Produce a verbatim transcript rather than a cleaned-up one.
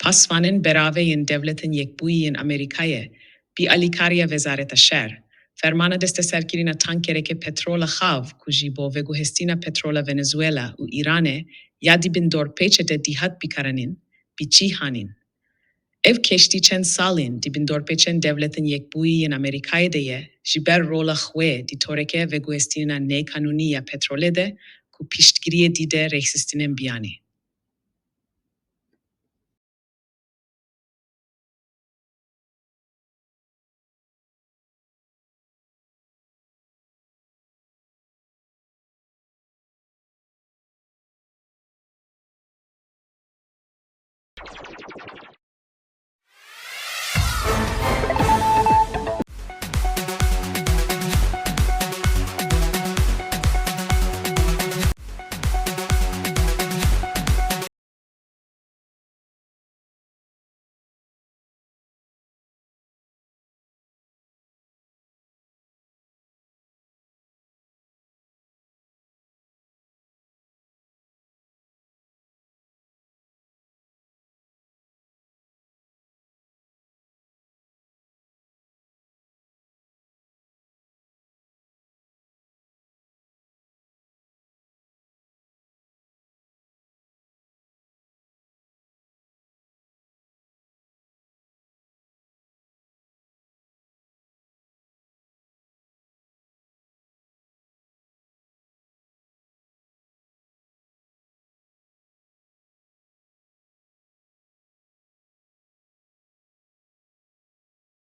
Asfanên berave yên Dewletên Yekbûyî yên Amerîkayê, bi alîkariya Wezareta Şer, fermana desteserkirina tankerekê petrola xav ku ji bo veguhestina petrola Venezuela û Îranê ya di bin dorpêçê de dihat bikaranîn, bi cih anîn. Ev keştî çend sal in di bin dorpêçên Dewletên Yekbûyî yên Amerîkayê de ye, ji ber rola xwe di toreke veguhestina neyqanûnî ya petrolê de ku piştgiriyê dide rêxistinên biyanî.